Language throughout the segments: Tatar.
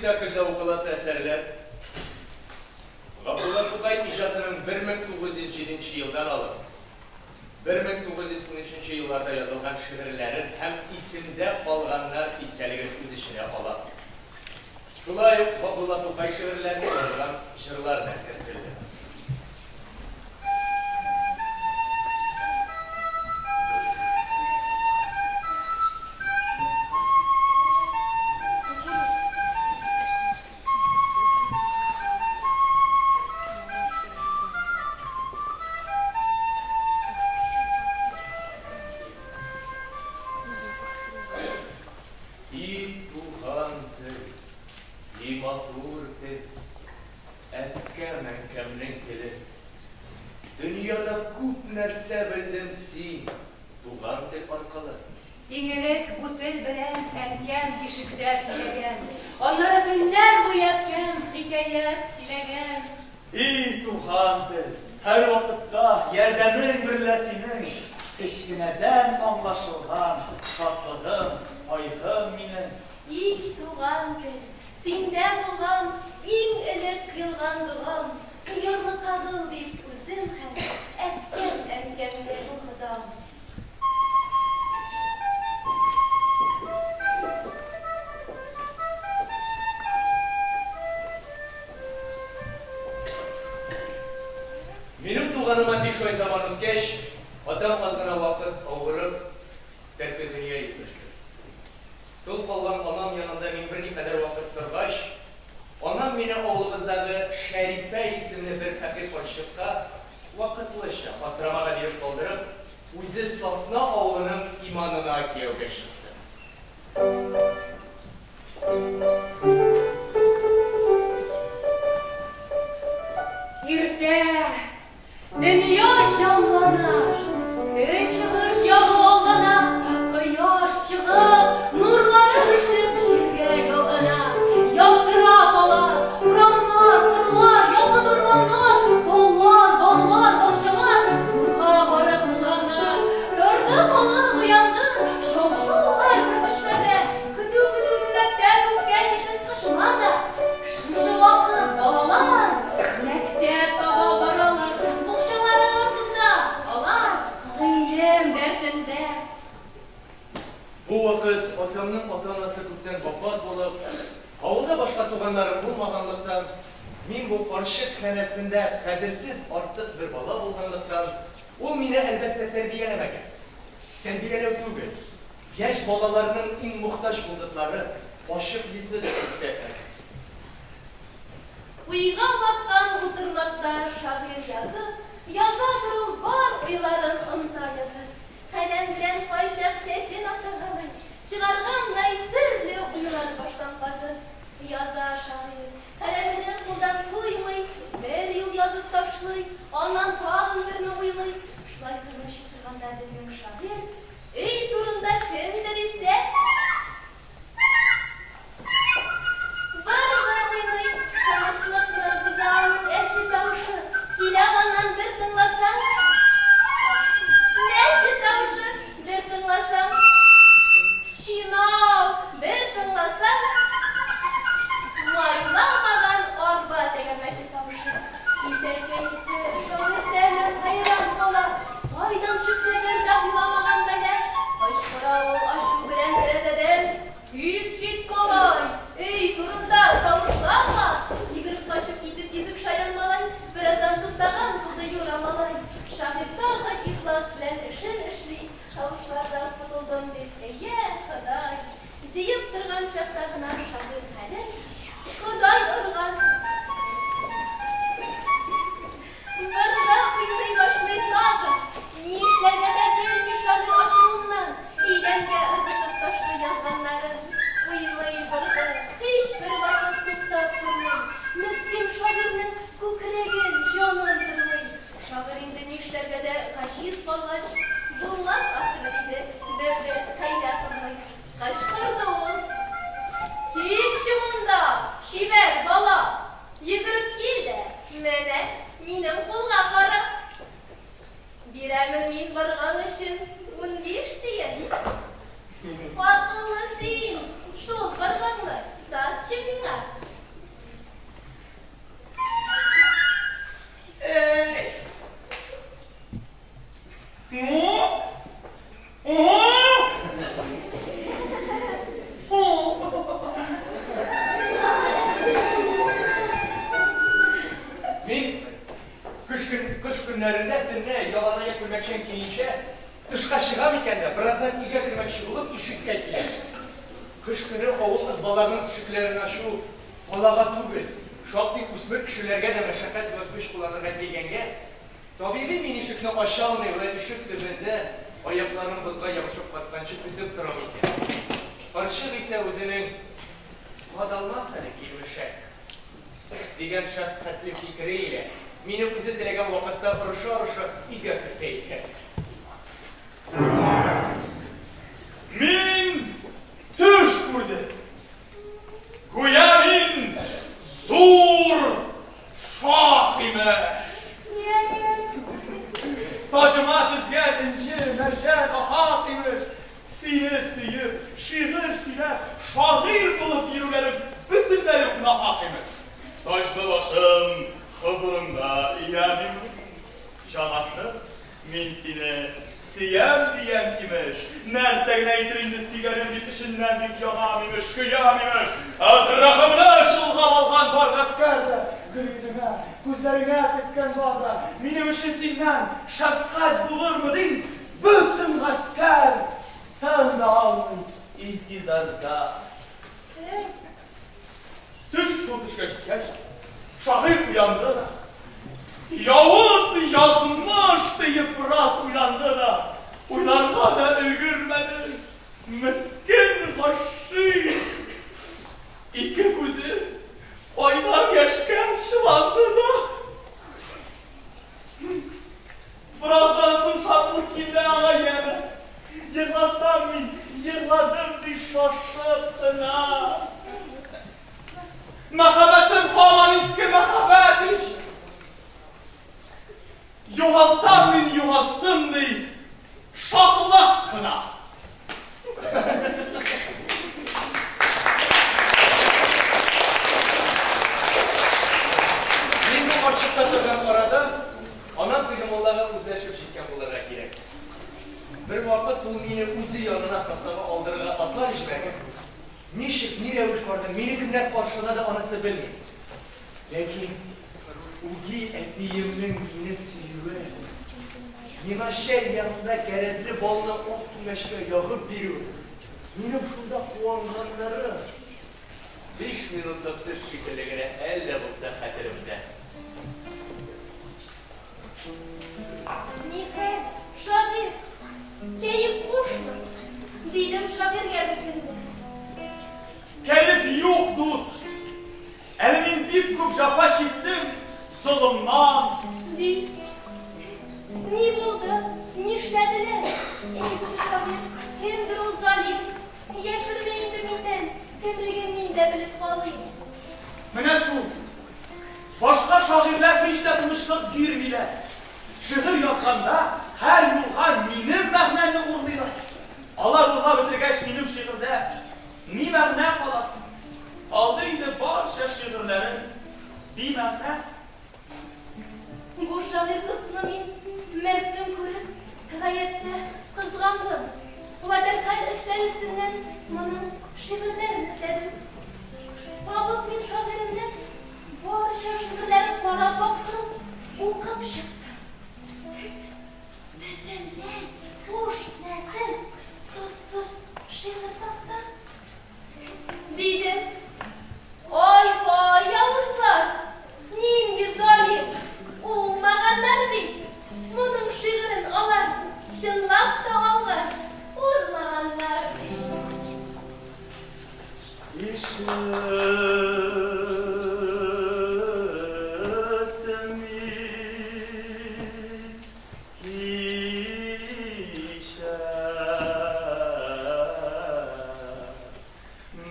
спектакльдә укыласы әсәрләр Габдулла Тукай иҗатының 1907 елдан алып 1913 елларда язылган шигырьләрен һәм исемдә калганнар истәлеген үз эченә ала. Шулай ук Габдулла Тукай шигырьләренә язылган җырлар да кертелде. И туган тел, и матур тел, әткәм-әнкәмнең теле. Дөньяда күп нәрсә белдем син, туган тел аркылы. Иң элек бу тел белән әнкәм бишектә көйләгән, аннары төннәр буе әбкәм хикәят сөйләгән. И туган тел, һәрвакытта ярдәмең берлә синең, кечкенәдән аңлашылган шатлыгым, кайгым минем. И туган тел, синдә булган иң элек кыйлган догам, ярлыкагыл дип үзем һәм әткәм-әнкәмне укытам. Минем туганыма 5 ай заман үткәч, атам аз гына вакыт авырып, тәтке дөнья итмеште. Тол калган анам янында мин берникадәр вакыт торгач, анам мине авылыбыздагы Шәрифә исемле бер фәкыйрь карчыкка вакытлыча асрамага биреп калдырып, үзе Сосна авылының иманына кияүгә чыкты. Иртә дөнья җанлана, көнчыгыш ягы аллана, кояш чыгып, нурлары төшеп җиргә ялгана, яктыра кала, урамнар, кырлар, якын урманнар, таулар, баглар, бакчалар нурга гарык булана. Торды халык уянды, шау-шу һәрбер төшмәдә, көтү-көтү мәктәп үткәч эшсез кышла да. Шушы вакыт балалар мәктәп таба баралар, бакчалары артында, алар гыйлем дәртендә. Бу вакыт атамның ата-анасы күптән вафат булып, авылда башка туганнарым булмаганлыктан, мин бу карчык ханәсендә гаделсез артык бер бала булганлыктан, ул мине әлбәттә тәрбияләмәгән. Тәрбияләү түгел, яшь балаларның иң мохтаҗ булдыклары ачык йөзле дә күрсәтмәгән. Уйга баткан утырмакта шагыйрь язып, язадыр ул бар уйларын оныта язып. Каләм белән кайчак чәчен актаргалый, чыгаргандай төрле уйлар баштан казып. Яза шагыйрь, каләмене кулдан куймый, бер юл язып ташлый, аннан тагын берне уйлый. Шулай тыныч утырганда безнең шагыйрь өй турында кемдер исә быргы уйный, тынычлыкны боза аның әче тавышы. Килә аннан бер тыңласаң, мәче тавышы, бер тыңласаң, чинау, бер тыңласаң, майламаган арба тәгәрмәче тавышы. Китә кәефе, шагыйрь тәмам хәйран кала. Кайдан чыкты бер дә уйламаган бәла? Кычкыра ул ачу белән тәрәзәдән. Тиз кит, малай, өй турында тавышланма! Йөгереп качып китеп йөзек шаян малай, бераздан туктаган булды Юра малай. Шагыйрь тагы ихлас белән эшен эшли, тавышлардан котылдым дип, әйе, Ходай. Җыеп торган чакта гына шагыйрь хәлен Ходай орган. Быргы уйный башлый тагы. Ни эшләргә дә белми шагыйрь ачуыннан, идәнгә ыргытып ташлый язганнарын. Уйлый быргы, һичбер вакыт туктап тормый, мескен шагыйрьнең күкрәген, җанын тырмый. Шагыйрь инде ни эшләргә дә гаҗиз калгач, булмас ахры диде, бер-бер хәйлә кылмый. Кычкырды ул. Килче монда, чибәр бала! Йөгереп кил дә, менә минем кулга кара. Бирәмен мин быргың өчен 15 тиен. Акыллы син, шул быргыңны сатчы миңа. Мин кыш көннәрендә төнлә яланаяк күлмәкчән киенчә тышка чыгам икән дә, бераздан өйгә кермәкче булып ишеккә киләм. Кыш көне авыл ызбаларының ишекләрен ачу балага түгел, шактый үсмер кешеләргә дә мәшәкать вә көч кулланырга килгәнгә, табигый мин ишекне ача алмый вә ишек төбендә аякларым бозга ябышып катканчы көтеп торам икән. Карчык исә үзенең «Кадалмас әле килмешәк» дигән шәфкатьле фикере илә мине үзе теләгән вакытта орыша-орыша өйгә кертә икән. Мин төш күрдем. Гүя мин зур шаһ имеш. Таҗыма тезгән энҗе, мәрҗән, ахак имеш. Сине сөеп, шигырь сөйләп, шагыйрь булып йөрүләрем бөтенләй үк нахак имеш. Таҗлы башым хозурыңда иям имеш. Җанашым, мин сине сөям диям имеш. Нәрсә генә әйтер инде сөйгәнем дип эченнән бик янам имеш, көям имеш. Әтрафымны чолгап алган бар гаскәр дә гөл йөзеңә, күзләреңә теккән бар да, минем өчен синнән шәфкать булырмы дип, бөтен гаскәр тын да алмый интизарда. Төш шул төшкә җиткәч, шагыйрь уянды да, явыз язмыш диеп бераз уйланды да, уйларга да өлгермәде. Мескен гашыйк. Ике күзе кайнар яшькә чыланды да. Бераздан соң шатлык килде аңа янә. Егъласам мин, егъладым ди шашып кына. Мәхәббәтем һаман иске мәхәббәт ич. Югалтсам мин югалттым ди, шаһлык кына. Мин бу карчыкта торган арада анам теге муллага үзләшеп җиткән булырга кирәк. Бервакыт ул мине үзе янына состава алдырырга атлар җибәргән. Ничек, ни рәвеш барды, мине кемнәр каршылады, анысы белмим. Ләкин үги әтиемнең мине сөюе, миңа чәй янында кәрәзле балны ак күмәчкә ягып бирүе, минем шунда куанганнарым 5 минутлык төш шикелле генә әллә булса хәтеремдә. Нихәл, шагыйрь, кәеф хушмы? Дидем шагыйрьгә бер көндә. Кәеф юк, дус. Әле мин бик күп җәфа чиктем золымнан. Ди. Ни булды? Нишләделәр? Әйтче, шагыйрь, кемдер ул залим? Яшермә инде миннән, кемлеген мин дә белеп калыйм. Менә шул. Башка шагыйрьләр һич тә тынычлык бирмиләр. Шигырь язганда һәр юлга минем мәгънәмне урлыйлар. Алар урлап бетергәч минем шигырьдә ни мәгънә каласын? Калды инде барча шигырьләрем бимәгънә. Бу шагыйрь дустны мин мәзлүм күреп, гаять тә кызгандым. Вә дәрхаль өстәл өстеннән моның шигырьләрен эзләдем. Табып мин шагыйремнең барча шигырьләрен карап бактым, укып чыктым. Бөтенләй буш нәзем, сузсыз шигырь таптым. Дидем, ай-һай, явызлар, нинди залим, уңмаганнар бит. Моның шигырен алар чынлап та алган, урлаганнар бит. Ишеттем мин кичә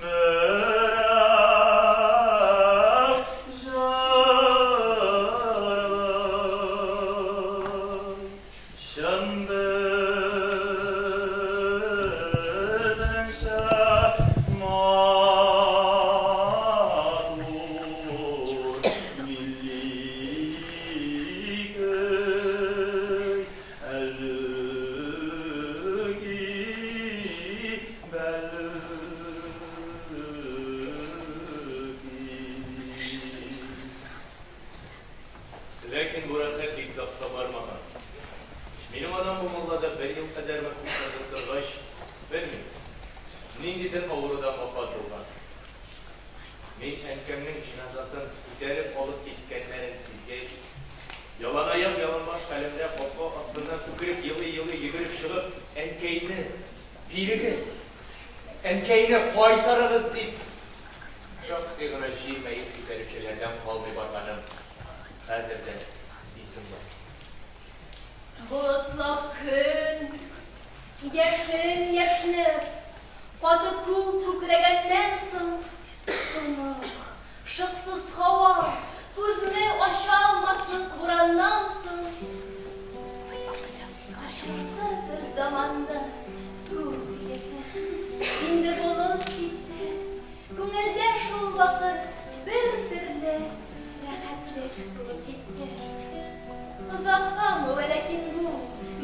берәү җырлый, чын безнеңчә матур. ниндидер авырудан вафат булган. Мин әнкәмнең җеназасын күтәреп алып киткәннәрен сизгәч, яланаяк, яланбаш хәлемдә капка астыннан үкереп елый-елый йөгереп чыгып, әнкәйне бирегез, әнкәйне кайтарыгыз дип, шактый гына җир мәет күтәрүчеләрдән калмый барганым хәзер дә исемдә. Болытлы көн, яшен яшьнәп, каты күк күкрәгәннән соң, тонык, шыксыз һава, күзне ача алмаслык бураннан соң, ачылды бер заманда күк йөзе. Инде болыт китте, күңелдә шул вакыт бер төрле рәхәтлек булып китте. Озаккамы, вәләкин бу,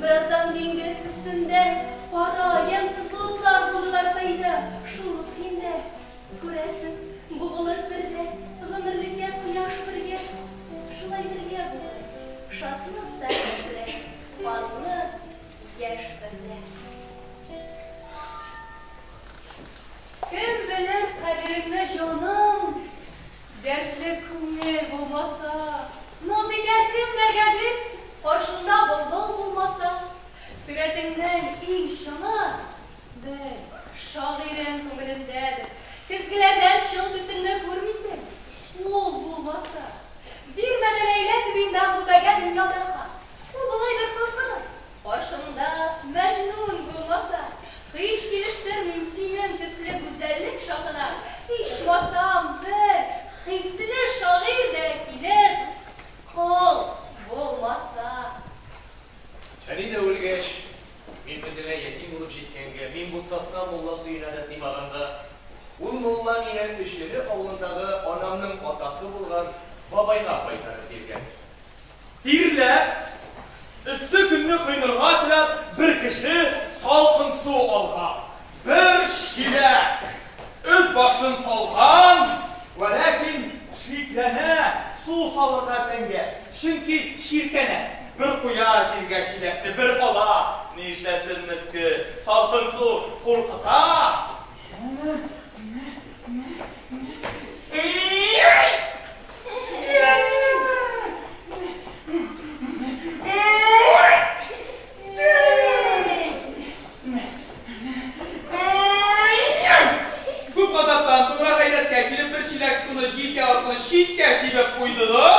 бераздан диңгез өстендә кара, ямьсез болытлар булдылар пәйда, шул ук хиндә. Күрәсең, бу болыт берлә, гомерлеккә кояш бергә, шулай бергә булыр, шатлык та хәсрәт, канлы яшь берлә. Кем белер кадереңне, җаным, дәртле күңел булмаса, наз итәр кемнәргә дип, каршыңда былбыл булмаса, сурәтеңнең иң чыны бер шагыйрең күңелендәдер. Көзгеләрдән чын төсеңне күрмисең, ул булмаса. Бирмәде Ләйлә кеби мәхбүбәгә дөньяда хат. Ул болай бер кыз гына, каршыңда Мәҗнүн булмаса. Һич килештермим синең төсле гүзәллек шаһына, ичмасам бер хисле шагыйрь дә килер, кол булмаса. Әни дә үлгәч, мин бөтенләй ятим булып җиткәнгә, мин бу Сасна мулласы өенә дә сыймаганга, ул мулла мине Өчиле авылындагы анамның атасы булган бабайга кайтарып биргән. Тирләп, эссе көнне коенырга теләп, бер кеше салкын су алган. Бер чиләк. Өс башын салган, вәләкин шикләнә су салырга тәнгә, чөнки чиркәнә. Бер куя җиргә чиләкне, бер ала. Ни эшләсен мескен, салкын су куркыта. Күп газаптан соңра гайрәткә килеп бер чиләк суны җилкә аркылы читкә сибеп куйды да.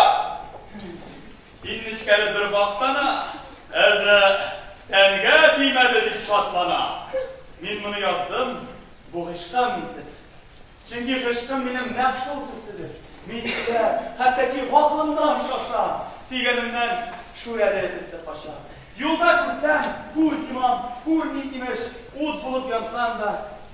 Син нечкәреп бер баксана, әллә тәнгә тимәде дип шатлана. Мин моны яздым, бу гыйшкым мисал. Чөнки гыйшкым минем нәкъ шул төследер. Мин сөйләп, хәтта ки гакылымнан шашам, сөйгәнемнән шүрәле төсле качам. Юлда күрсәм, күз йомам, күрмим имеш, ут булып янсам да,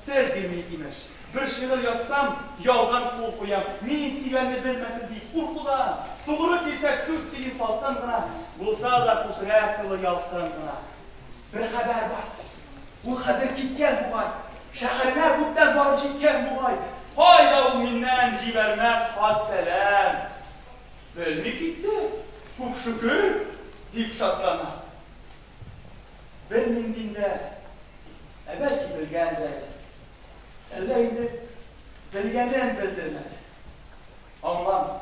сер бирмим имеш. Бер шигырь язсам, ялган кул куям, мин сөйгәнне белмәсен дип куркудан. Тугры килсә сүз сөйлим салкын гына, булса да күкрәк тулы ялкын гына. Бер хәбәр бар, ул хәзер киткән бугай, шәһәренә күптән барып җиткән бугай. Кайда ул миннән җибәрмәс хат сәлам. Белми китте, күп шөкер, дип шатлана. Белмим дим дә, ә бәлки белгәндер. Әллә инде белгәнен белдермәде. Аңламый,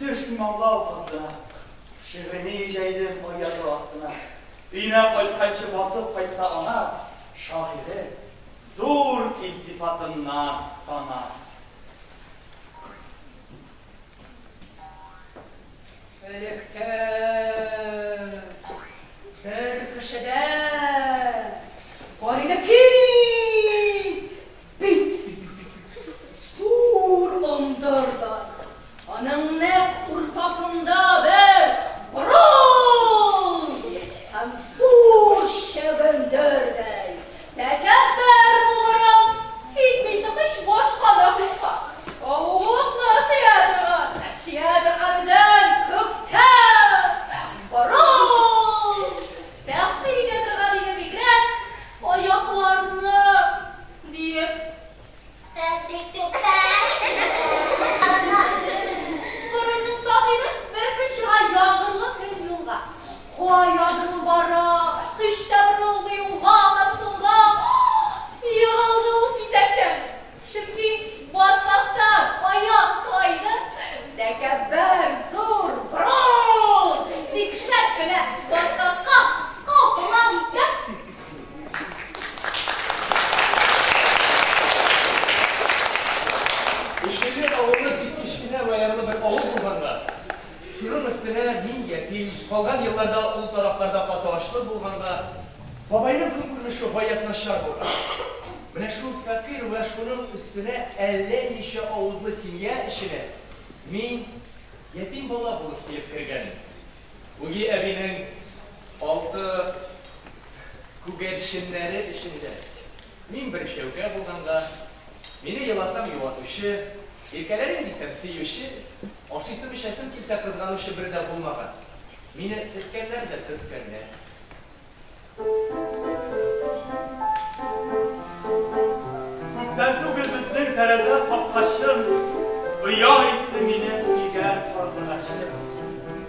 төшмим аңлау кастына. Шигырен җәйдем аягы астына. Өенә кайтканчы басып кайтса аңа, шагыйре зур илтифатыннан санар. Электә бер кешедә бар иде ки, бик зур ындыр да. Аның нәкъ уртасында бер борын һәм зур чөгендердәй. Тәкәббер бу борын, китми һич башка мәхлукка. Авыллыкны сөя торган, чия торган үзен күккә Калган елларда ул тарафларда каты ачлык булганга, бабайның көн күренеше гаять начар булган. Менә шул фәкыйрь вә шуның өстенә әллә ничә авызлы семья эченә мин ятим бала булып килеп кергәнмен. Үги әбинең алты күгәрченнәре эчендә мин бер чәүкә булганга, мине еласам юатучы, иркәләрим дисәм сөюче, ашыйсым-эчәсем килсә кызганучы бер дә булмаган. Мине эткәннәр дә төрткәннәр. Күптән түгел безнең тәрәзә капкачын Оя итте минем сөйгән карлыгачым.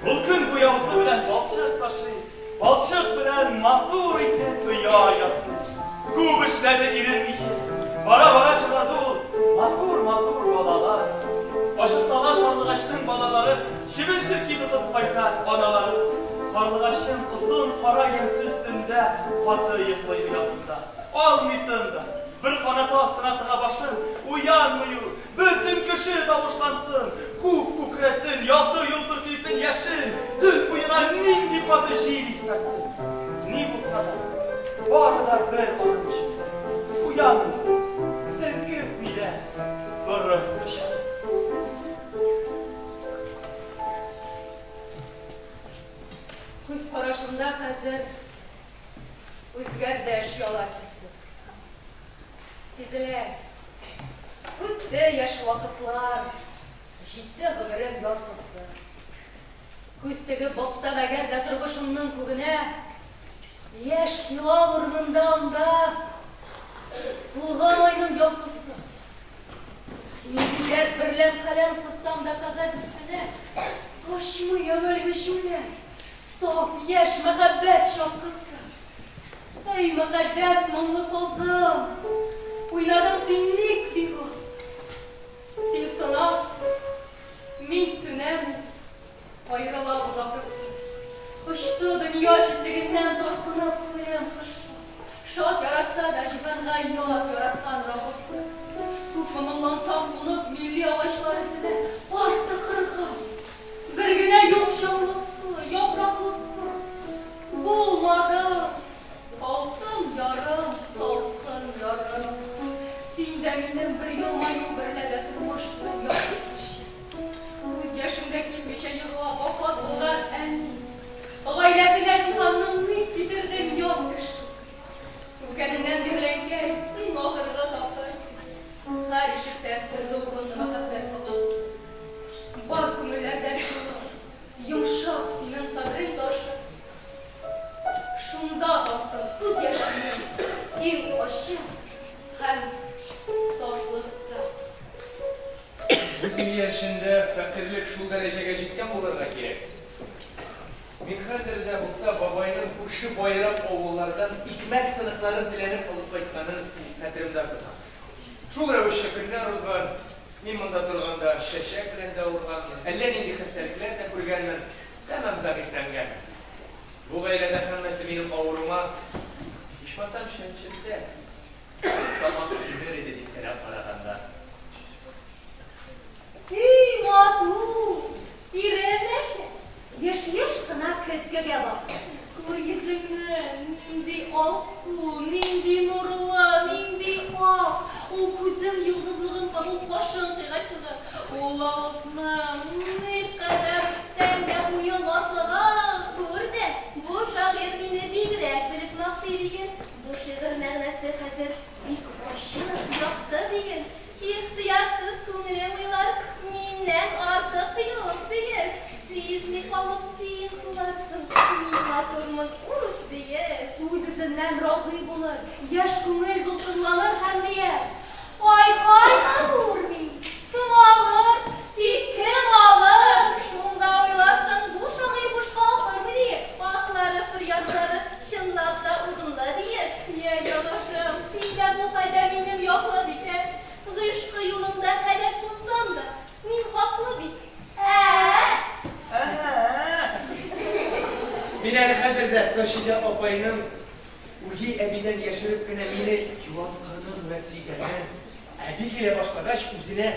Ул көн буе авызы белән балчык ташый, Балчык белән матур итеп оя ясый. Күп эшләде иренмичә, бара-бара чыгарды ул матур-матур балалар. Ачыксалар карлыгачның балалары, Чебен-черки тотып кайта аналары. Карлыгачым озын кара ямьсез төндә Каты йоклый оясында. Алмый тын да. Бер канаты астына тыга башын, Уянмый ул, бөтен кеше тавышлансын, Күк күкрәсен, ялтыр-йолтыр килсен яшен, Төн буена нинди каты җил исмәсен. Ни булса да, бары да бер аның өчен. Уянмый, селкетми дә борын очын. Күз карашымда хәзер үзгәрде ояла төсле. Сизелә, үтте яшь вакытлар, җитте гомерем яртысы. Күз тегеп баксам әгәр дә тормышымның күгенә, яшь һилал урынында анда тулган айның яктысы. Нинди дәрт берлән каләм сызсам да кәгазь өстенә, очмый әүвәлге җүләр, саф яшь мәхәббәт чаткысы. Әй, мөкатдәс моңлы сазым, уйнадың син ник бик аз? Син сынасың, мин сүнәм, аерылабыз ахрысы. Очты дөнья читлегеннән тарсынып күңелем кошка. Шат яратса да җиһанга ят яраткан Раббысы. Күпме моңлансам кунып милли агачлар өстенә, барсы кыргый. Бер генә юк чаллысы, яфраклысы. Булмады, алтын ярым, салкын ярым. Син дә минем бер елмаю берлә дә тормышны яктыртучы. Күз яшең дә кипмичә егълап вафат булган әни. Гаиләсенә җиһанның ник китердең ят кеше? Үткәненнән бирле әнкәй, иң ахыргы тапкыр син. Һәр ишектә серле урынлы мәхәббәт сакчысы. Бар күңелләрдән җылы, йомшак синең кабрең ташы. Шунда тамсын күз яшемнең иң ачы һәм татлысы. Бу семья эчендә фәкыйрьлек шул дәрәҗәгә җиткән булырга кирәк. Мин хәзер дә булса бабайның күрше баерак авыллардан икмәк сыныкларын теләнеп алып кайтканын хәтеремдә тотам. Шул рәвешчә көннәр узган, мин монда торганда чәчәк белән дә авырганмын, әллә нинди хәстәлекләр дә күргәнмен, тәмам зәгыйфьләнгәнмен. Бу гаиләдә һәммәсе минем авыруыма, ичмасам, чәнчелсә, тамак кибер иде дип теләп караганнар. И матур! Ирем мәче, еш-еш кына көзгегә бак. Күр йөзеңне, нинди алсу, нинди нурлы, нинди ак. Ул күзең йолдызлыгын һәм ул кашың кыйгачыгы. Ул авызның никадәр үпсәң дә туелмаслыгын. Күр дә, бу шагыйрь мине бигрәк белеп мактый диген. Бу шигырь мәгънәсе хәзер бик ачык, якты диген. Ихтыярсыз күңелем уйлар, миннән артык юк диеп. Сизми калып син суларсың, мин матурмын уф диеп. Үз-үзеннән разый булыр, яшь күңел дулкынланыр һәм дияр: Ай-һай матур мин, кем алыр, тик кем алыр? Шунда уйларсың, бу шагыйрь бушка акырмый диеп, аһлары, фөрьядлары чынлап та урынлы диеп. Йә, җанашым, син дә бу хәлдә минем яклы бит, ә? Гыйшкы юлыңда һәлак булсам да, мин хаклы бит, ә? Мин әле хәзер дә Саҗидә апайның үги әбидән яшереп кенә мине юатканын вә сөйгәнен, әби килә башлагач, үзенә,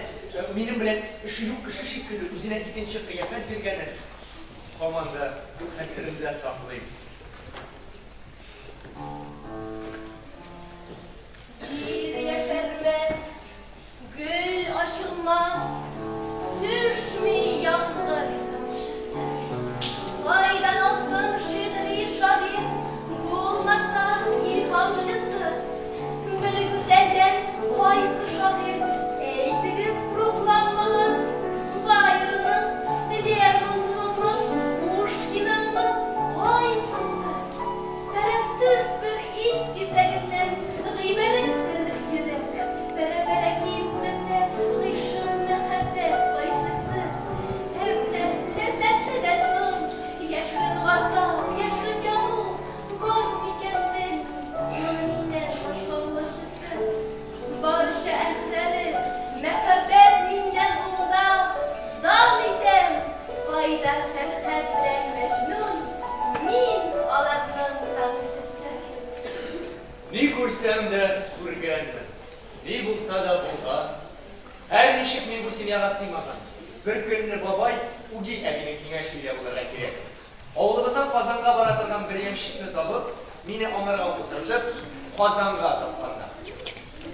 минем белән эше юк кеше шикелле, үзенә икенче кыяфәт биргәнен. һаман да хәтеремдә саклыйм. Җир яшәрмәс, гөл ачылмас, төшми яңгыр тамчысы. Кайдан алсын шигъри шагыйрь, булмаса илһамчысы? Бер гүзәлдән кайсы шагыйрь, әйтегез, рухланмаган? Байронның, Лермонтовыңмы, Пушкиныңмы, кайсысы? Бәрәсез бер ит кисәгеннән гыйбарәттер йөрәк. Бәрә-бәрә кисмәсә гыйшык мәхәббәт кайчысы. Әмма ләззәтле дә соң яшерен газап, яшерен яну бар микән, белмим, моны миннән башка аңлаучысы. Барча әхләре мәхәббәт миннән уңда, зан итәм, кайда Фәрхәд белән Мәҗнүн, мин аларның тамчысы. Ни күрсәм дә күргәнмен, ни булса да булган. Һәр ничек мин бу семьяга сыймаган. Бер көнне бабай үги әбинең киңәше илә булырга кирәк. Авылыбыздан Казанга бара торган бер ямщикны табып, мине аңарга утыртып, Казанга озатканнар.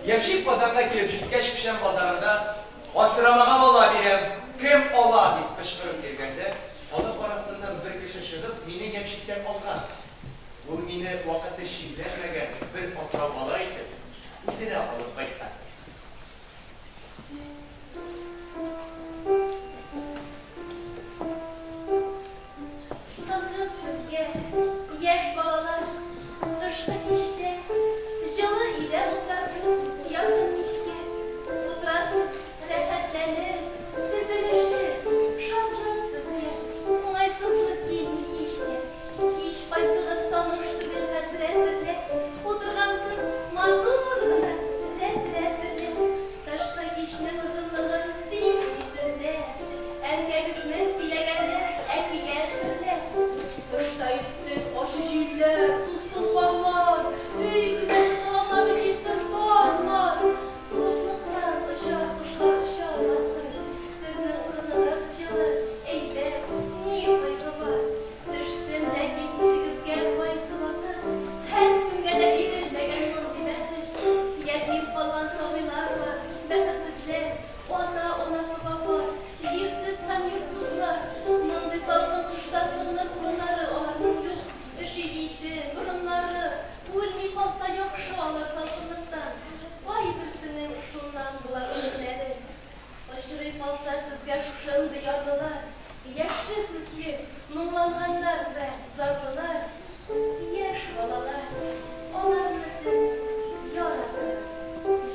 Ямщик Казанга килеп җиткәч, Печән базарында асрамага бала бирәм, кем ала дип кычкырып йөргәндә, халык арасыннан бер кеше чыгып, мине ямщиктән алган. Ул мине вакыты чирләнмәгән бер асрау бала итеп, үзенә алып кайткан. Кызык сезгә, яшь балалар, кышкы кичтә җылы өйдә утырасыз, якын мичкә. Утырасыз рәхәтләнеп, тезелешеп, шатлык сезгә, уңайсызлык килми һич тә. Һич кайсыгыз таныш түгел хәсрәт берлә, утыргансыз матур гына рәт-рәт берлә. Кышкы кичнең озынлыгын сизмисез дә, әнкәгезнең сөйләгәне әкият берлә. Тышта иссен ачы җилләр, тузсын карлар, өй түбәсе саламнары китсен тар-мар. Суыклыктан очар кошлар оча алмасын. Сезнең урыныгыз җылы, әйбәт, ни кайгы бар? Төшсен ләкин исегезгә кайсы вакыт, һәркемгә дә бирелмәгән мондый бәхет. Ятим калган сабыйлар бар, бәхетсезләр, ата-анасы вафат, җирсез һәм йортсызлар. Мондый салкын кышта сыгыныр урыннары аларның юк. Өши бите, борыннары, үлми калса яхшы алар салкынлыктан. Кайберсенең шуннан була үлемнәре. Очрый калса сезгә шушындый ярлылар, яшьле күзле, моңланганнар вә зарлылар, яшь балалар, аларны сез яратыгыз,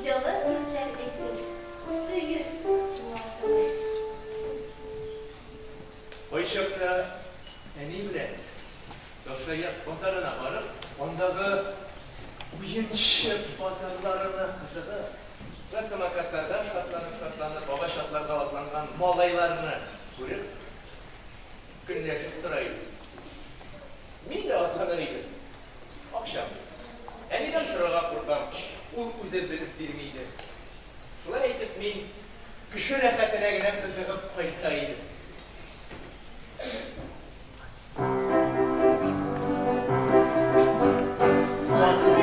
җылы сүзләр әйтеп, сөеп юатыгыз. Кайчакта әни белән Ташаяк базарына барып, андагы уенчык базарларына кызыгып, вә самокатларда шатланып-шатланып агач атларга атланган малайларны күреп, көнләшеп тора идем. Мин дә атланыр идем. Акчам юк. Әнидән сорарга куркам, ул үзе белеп бирми иде. Шулай итеп мин кеше рәхәтенә генә кызыгып кайта идем. Матур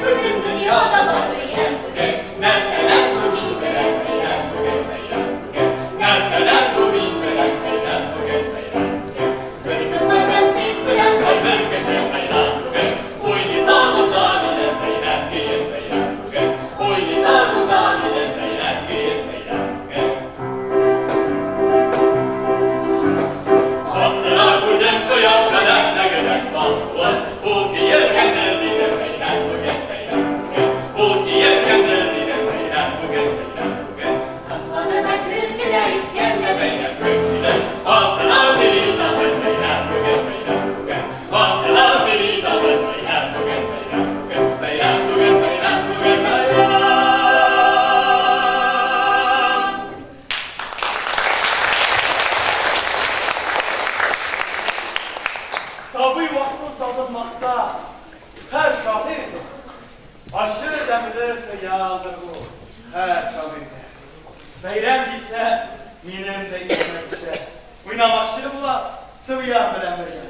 бөтен дөньяда бар бер ямь бүген. Нәрсәләр бу мин белән бәйрәм бүген, бәйрәм бүген. Нәрсәләр бу мин белән бәйрәм бүген, бәйрәм бүген. Бер мөкатдәс хис белән һәрбер кеше хәйран бүген. Уйный сазымда минем бәйрәм көен, бәйрәм бүген. Уйный сазымда минем бәйрәм көен, бәйрәм бүген. Чаптыра күрдем кояш гадәттәгедән балкуын. Бу көе кемнең дидем, бәйрәм бүген, бәйрәм бүген. Бу көе кемнең дидем, бәйрәм бүген, бәйрәм бүген. Атланып әкрен генә искәндә бәйрәм көн. Ватсынар сөйли тагын бәйрәм бүген, бәйрәм бүген. Ватсынар сөйли тагын бәйрәм бүген, бәйрәм бүген. Бәйрәм бүген, бәйрәм бүген, бәйрәм. Сабый вакытын сагынмакта һәр шагыйрь ачы тәмле хыялдыр бу һәр шагыйрьгә. Бәйрәм җитсә, минем дә исемә төшә. Уйнамакчы була, Сывьян белән бергә.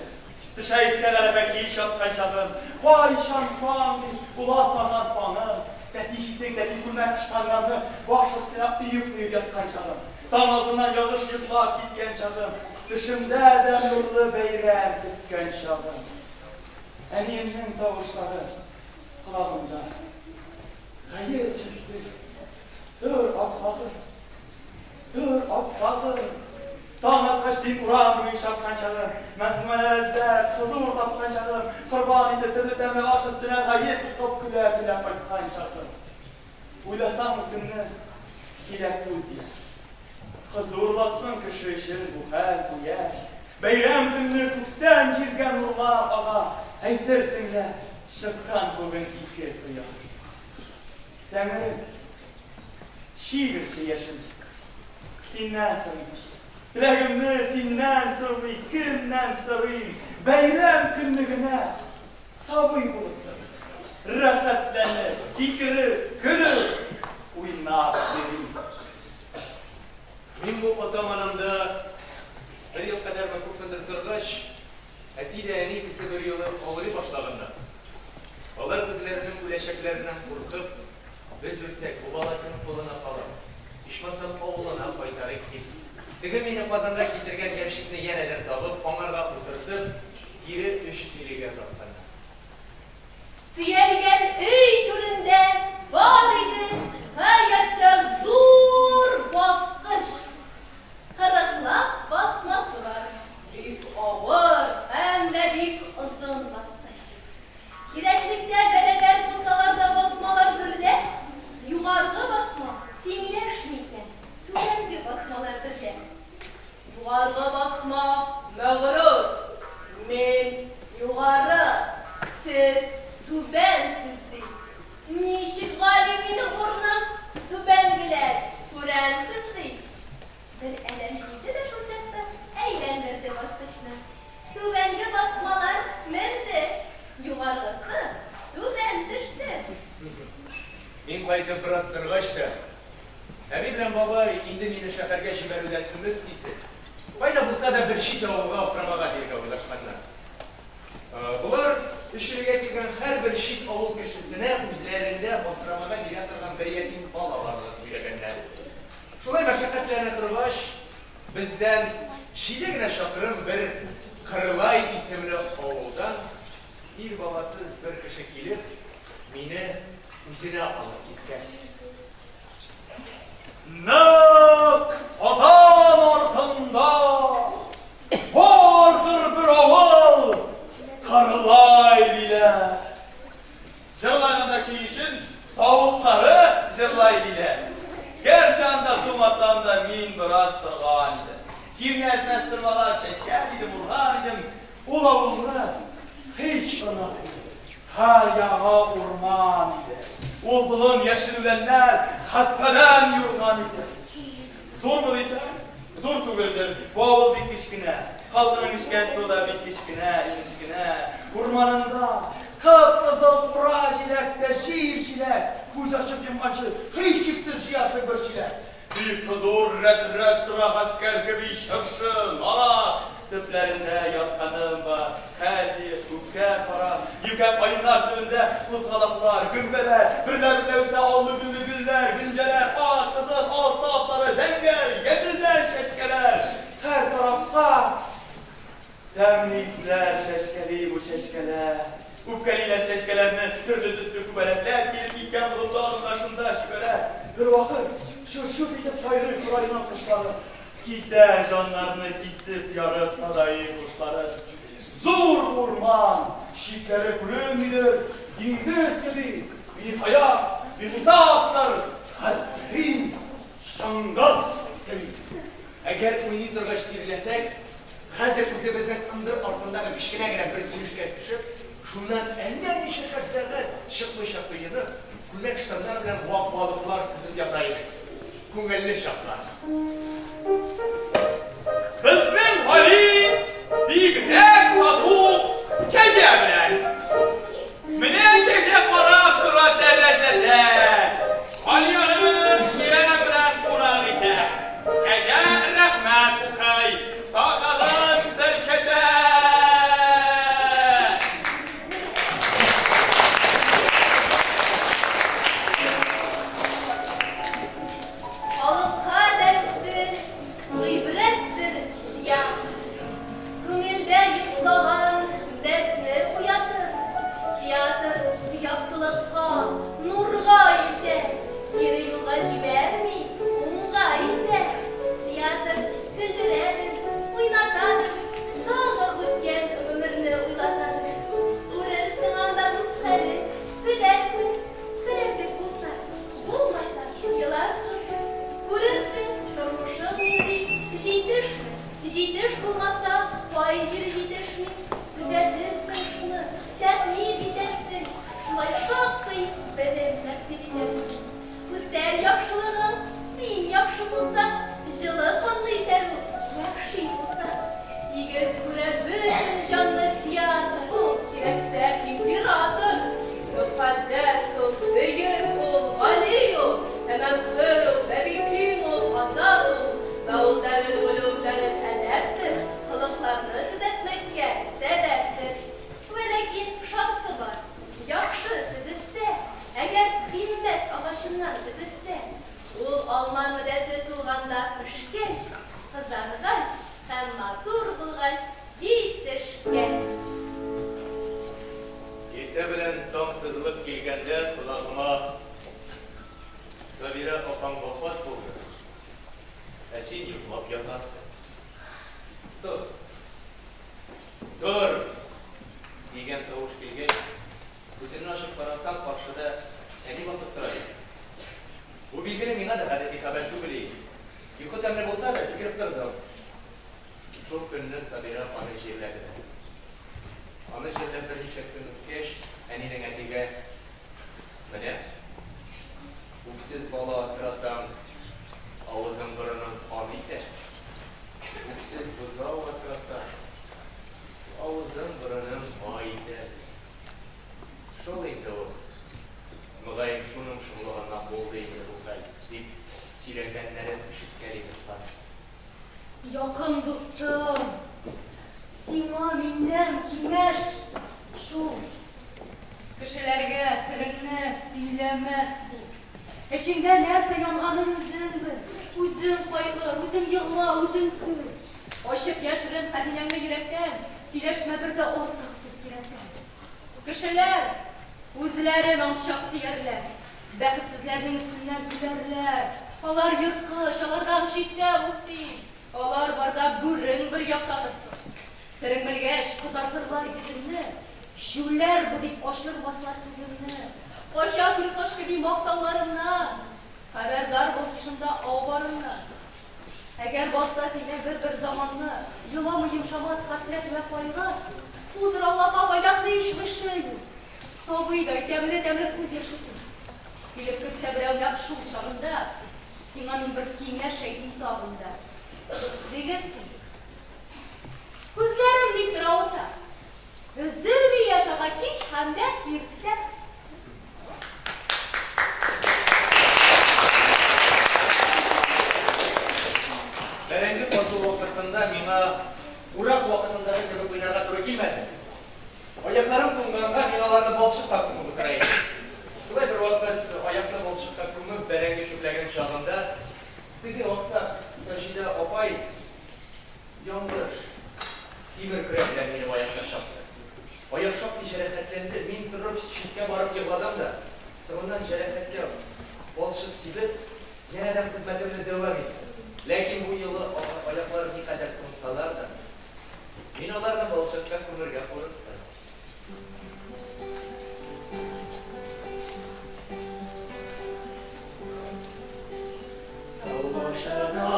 Төшә искә галәбә кич яткан чагым, кайчан таң дип улатмаган таңым, тәти читек, тәти күлмәк ыштаннарны баш өстенә өеп-өеп яткан чагым, таң алдыннан ялгыш йоклап киткән чагым, төшемдә дә нурлы бәйрәм көткән чагым. Әниемнең тавышлары колагымда. Гает җитте. Тор, аппагым. Тор, аппагым. Таң аткач дип урам буе чапкан чагым, Мәнзумәне ләззәт, хозур тапкан чагым, Корбан итеп төрле тәмле аш өстенә гает укып көлә-көлә кайткан чагым. Уйласаң ул көнне, килә күз яшь. Хозурласын кеше өчен бу хәл гүя. Бәйрәм көнне күктән җиргә нурлар ага, Әйтерсең лә, чыккан бүген ике кояш. Тәңрем, чигерче яшемне, синнән сорыйм. Теләгемне синнән сорый, кемнән сорыйм? Бәйрәм көнне генә сабый булып торып, рәхәтләнеп, сикереп, көлеп, уйнап йөрим. Мин бу атам-анамда бер ел кадәрме күпмедер торгач, әти дә әни икесе берьюлы авырый башлаганнар. Алар үзләренең үләчәкләреннән куркып, без үлсәк, бу бала кем кулына калыр, ичмасам авылына кайтарыйк дип, теге мине Казанга китергән ямщикны янәдән табып, аңарга утыртып, кире Өчилегә озатканнар. Сөялгән өй түрендә бар иде гаять тә зур баскыч. Кырыклап басмасы бар. Бик авыр һәм дә бик озын баскыч. Кирәклектә бәрабәр булсалар да басмалар берлә, югаргы басма тиңләшми икән түбәнге басмалар берлә. Югаргы басма мәгърур. Мин югары, сез түбәнсез ди. Ничек гали минем урыным, түбәнгеләр күрәнсез ди. Бер адәм килде дә шул чакта әйләндерде баскычны. Түбәнге басмалар менде, югаргысы түбән төште. Мин кайтып бераз торгач та, әби белән бабай инде мине шәһәргә җибәрүдән өмет кисеп, кайда булса да бер чит авылга асрамага бирергә уйлашканнар. Болар Өчилегә килгән һәрбер чит авыл кешесенә үзләрендә асрамага бирә торган бер ятим бала барлыгын сөйләгәннәр. Шулай мәшәкатьләнә торгач, бездән җиде генә чакрым бер Кырлай исемле авылдан ир баласыз бер кеше килеп, мине үзенә алып киткән. Нык Казан артында бардыр бер авыл, Кырлай диләр. Җырлаганда көй өчен тавыклары җырлай диләр. Гәрчә анда тумасам да, мин бераз торган идем. Җирне әз-мәз тырмалап чәчкән идем, урган идем. Ул авылны һич онытмыйм. Һәр ягы урман иде. Ул болын яшел үләннәр, хәтфәдән юрган иде. Зурмы дисәң, зур түгелдер. Бу авыл бик кечкенә. Халкының эчкән суы да бик кечкенә, инеш кенә. Урманында кып-кызыл кура җиләк тә җир җиләк. Күз ачып йомганчы, һичшиксез җыясың бер чиләк. Бик зур рәт-рәт тора гаскәр кеби чыршы, нарат. Төпләрендә ятканым бар. Хәл җыеп, күккә карап, юкә каеннар төбендә кузгалаклар, гөмбәләр, берлә-берлә үсә аллы-гөлле гөлләр, гөнҗәләр, ак, кызыл, ал, сап-сары, зәңгәр, яшелдән чәчкәләр. Һәр тарафка тәмле исләр чәчкәли бу чәчкәләр. Үпкәлиләр чәчкәләрне төрле төсле күбәләкләр килеп киткән болытлар анда шунда чүгәлә. Бервакыт чут-чут итеп сайрый курайның кошлары. Китә җаннарны кисеп ярып садаи кошлары. Зур урман, чикләре күренмидер, диңгез кеби, биниһая, бихисаптыр, гаскәри чыңгыз кеби. Әгәр уйный торгач тирләсәк, хәзер үзебезнең ындыр артындагы кечкенә генә бер инешкә төшеп, шуннан әллә ничәшәр сәгать чыкмыйча коенып, күлмәк-ыштаннар белән вак балыклар сөзеп ята идек. Күңелле чаклар. Безнең Гали бигрәк тату кәҗә белән. Менә кәҗә карап тора тәрәзәдән. Гали аны чирәм белән кунак итә. Кәҗә рәхмәт укый, сакалын селкетә. шактый белем насыйп итәрсең. Үсәр яхшылыгың, син яхшы булсаң, җылы канлы итәр ул, вәхши булсаң. Игез күрә бөтен җанлы театр ул, кирәксә император. Мөкатдәс ул, бөек ул, гали ул, тәмам хөр ул, вә бик киң ул, азат ул. Вә ул дарел-голүм, дарел-әдәптер, холыкларны төзәтмәккә сәбәптер. Вәләкин шарты бар, яхшы төзелсә, әгәр химмәт агачыннан төзелсә, ул алма мөддәте тулганда пешкәч, кызаргач һәм матур булгач, җитешкәч. Иртә белән таң сызылып килгәндә колагыма Сабира апаң вафат булды, ә син йоклап ятасың. Тор. Тор! Дигән тавыш килгәч, күземне ачып карасам, каршыда әни басып тора иде. Бу, билгеле, миңа да гадәти хәбәр түгел иде. Йокы тәмле булса да, сикереп тордым. Шул көнне Сабира апаны җирләделәр. Аны җирләп берничә көн үткәч, әнинең әтигә, Менә, үксез бала асрасаң, авызың-борының кан итә, үксез бозау асрасаң, авызың-борының май итә. Шул инде ул, мөгаен, шуның шомлыгыннан булды инде бу хәл, дип сөйләнгәннәрен ишеткәлим Хан. Якын дустым, сиңа миннән киңәш шул. Кешеләргә сереңне сөйләмәс бул. Эчеңдә нәрсә янганын үзең бел. Үзең кайгыр, үзең егла, үзең көл. Ачып яшерен хәзинәңне йөрәктән, сөйләшмә бер дә артык сүз кирәктән. Кешеләр үзләрен алчак сөярләр, бәхетсезләрнең өстеннән көләрләр. Алар ерткыч, алардан читтә бул син. Алар барда бүрең бер якта торсын. Серең белгәч, кызартырлар йөзеңне, җүләр бу дип ачырмаслар күзеңне. Кача күр кош кеби мактауларыннан. Хәбәрдар бул шушында ау барыннан. Әгәр басса сине бер-бер заманны, еламый йомшамас хәсрәт вә кайгы, Кудыр Аллаһка кайда һич меше юк. Сабыйдай тәмле-тәмле күз яше түк. Килеп керсә берәү нәкъ шул чагында, Сиңа мин бер киңәш әйтим тагын да. Диген син. Күзләрем никтер авырта. Өзелми яшь ага кич һәм дә иртә. Бәрәңге казу вакытында миңа урак вакытындагы кебек уйнарга туры килмәде. Аякларым туңганга, мин аларны балчыкка күмеп утыра идем. Шулай бервакыт аякны балчыкка күмеп бәрәңге чүпләгән чагында, теге аксак Саҗидә апай Яңгыр тимер көрәк белән минем аякны чапты. Аяк шактый җәрәхәтләнде, мин торып читкә барып егладым да, соңыннан җәрәхәткә балчык сибеп, янәдән хезмәтемне дәвам иттем. Ләкин бу юлы аяклар никадәр туңсалар да, мин аларны балчыкка күмергә курыктым. Тау башына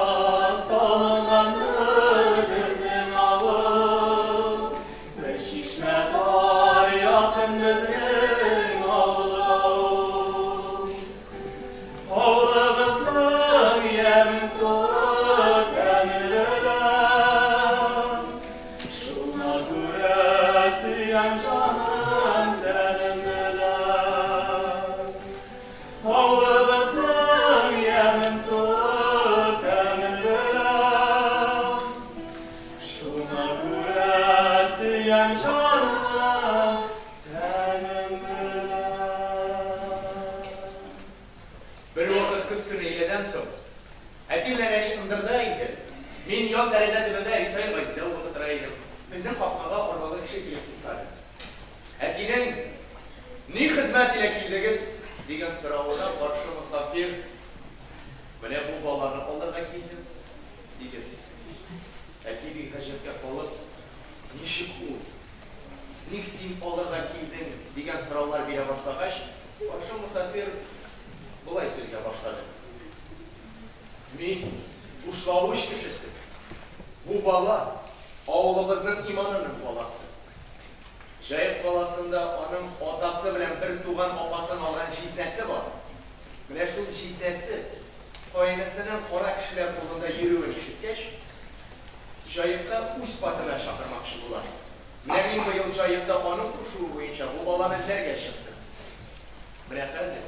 салынганныр безнең авыл. Бер чишмә бар якын безнең авылга ул. Авылыбызның ямен суы тәмле дә. Шуңа күрә сөям җаным тәнем белән. Авылыбызның ямен суы тәмен белән. Шуңа күрә сөям җаным тәнем белән. Бервакыт көз көне өйләдән соң, әти белән әни ындырда иде. Мин ян тәрәзә төбендә Рисаи Газизә укып утыра идем. Безнең капкага арбалы кеше килеп туктады. Әтинең, Ни хезмәт илә килдегез? дигән соравына каршы мосафир, Менә бу баланы алырга килдем, диде. Әти бик гаҗәпкә калып, Ничек ул? Ник син алырга килдең? дигән сораулар бирә башлагач, каршы мосафир болай сүзгә башлады. Мин Кушлавыч кешесе. Бу бала, авылыбызның иманының баласы. Җаек каласында аның атасы белән бертуган апасын алырга. җизнәсе бар. Менә шул җизнәсе каенесенең кара кешеләр кулында йөрүен ишеткәч, Җаекка үз катына чакырмакчы була. Менә мин быел Җаекта аның кушуы буенча бу баланы эзләргә чыктым. Менә хәзер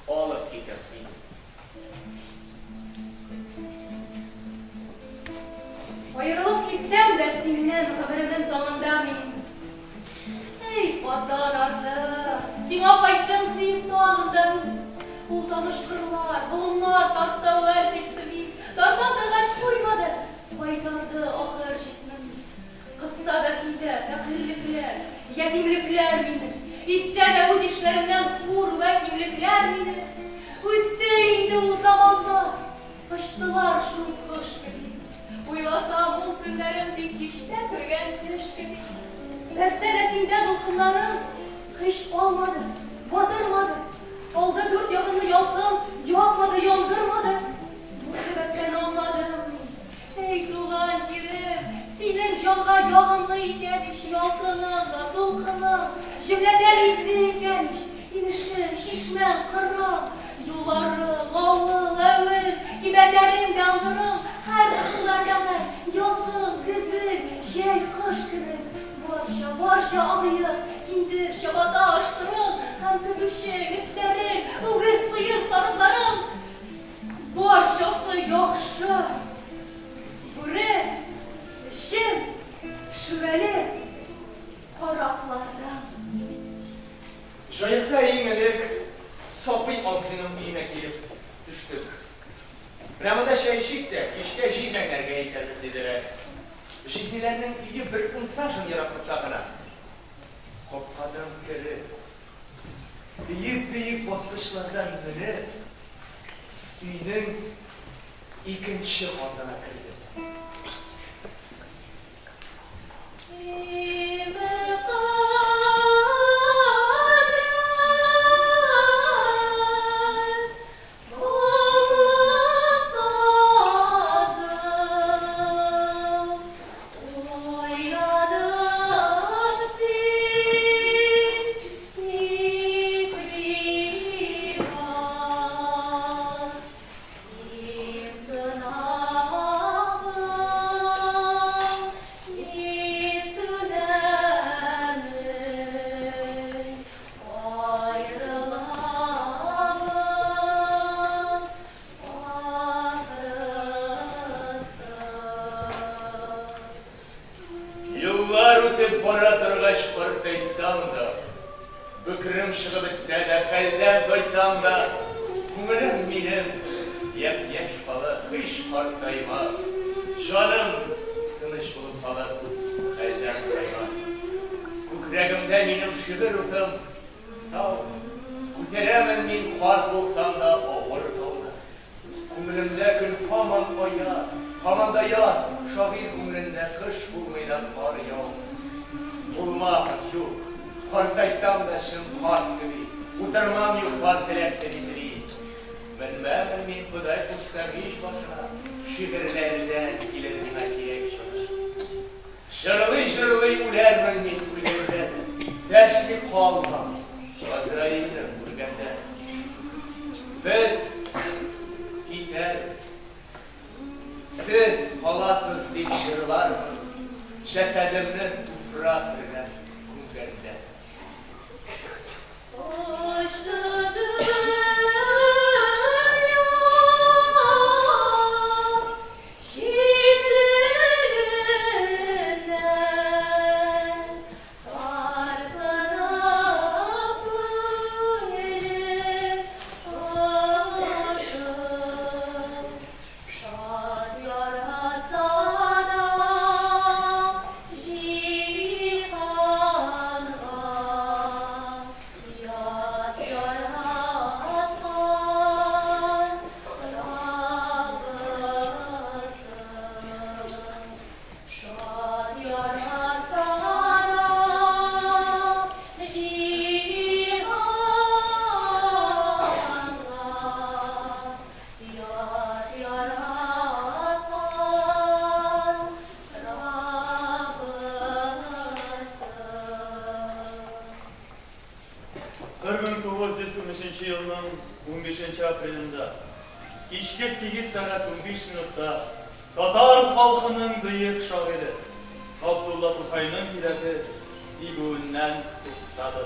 алып китәм инде. Аерылып китсәм дә синнән гомеремнең таңында мин. Эй, Казан арты, сиңа кайттым сөеп тагын да мин. Ул таныш кырлар, болыннар тартты әүвәл хисеми. Тарта торгач куймады, кайтарды ахыр җисмемне. Кысса да синдә фәкыйрьлекләр, ятимлекләр мине, Изсә дә үз ишләремнән хур вә кимлекләр мине. Үтте инде ул заманнар, очтылар шул кош кеби. Уйласам, ул көннәрем тик кичтә күргән төш кеби. Бәрсә дә синдә дулкыннарың һич алмады, батырмады. Алды дүрт ягымны ялкын, якмады, яндырмады. Бу сәбәптән аңладым мин. Әй, туган җирем, синең җанга ягымлы икән ич ялкының да, дулкының, җөмләдән изге икән ич инешең, чишмәң, кырың, юлларың, авыл, әвен, кибәннәрең дә ындырың, һәр шулар ягы, язың, көзең, җәй, кыш көнең, барча, барча агыек, киндер, чабата, ыштырың һәм көтүчең, этләрең, үгез, сыер, сарыкларың, барчасы яхшы. Бүре, җен, шүрәле, караклардан. Җаекта иң элек Сапый абзыйның өенә килеп төштек. Менә монда чәй эчик тә, кичкә җизнәңнәргә илтәрбез, диделәр. Җизниләрнең өе бер ун сажин ераклыкта гына. Капкадан кереп, биек-биек баскычлардан менеп, өйнең икенче катына кердем. Еллар үтеп бара торгач картайсам да, бөкрем чыгып бетсә дә, хәлдән тайсам да, күңелем минем япь-яшь калыр, һич картаймас. Җаным тыныч булып калыр, хәлдән таймас. Күкрәгемдә минем шигырь утым сау, күтәрәмен мин карт булсам да авыр тауны. Күңелемдә көн һаман аяз, һаман да яз, шагыйрь күңелендә кыш булмый да кар яумый. Булмам, юк, картайсам да чын карт кеби, утырмам йоклап теләк тели-тели. Менмәмен мин Ходай кушса мич башына, шигырьләрдән килер миңа кирәк чыгыш. Җырлый-җырлый үләрмен мин үлгәндә, дәшми калмам Газраилне күргәндә. Без китәрбез, сез каласыз дип җырлармын, җәсәдемне туфрак белән күмгәндә. Очты дөнья читлегеннән, тарсынып күңелем ташып, шат яратса да җиһан. 1913 елның 15 апрелендә, кичке 8 сәгать 15 минутта татар халкының бөек шагыйре Габдулла Тукайның йөрәге тибүеннән туктады.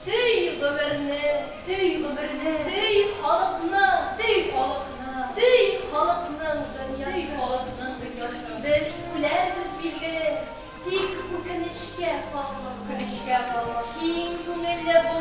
Сөй гомерне, сөй гомерне, сөй халыкны, сөй халыкны, сөй халыкның дөньясын, сөй халыкның дөньясын. Без үләрбез, билгеле, тик үкенечкә калмас, үкенечкә калмас. Киң күңелле бул.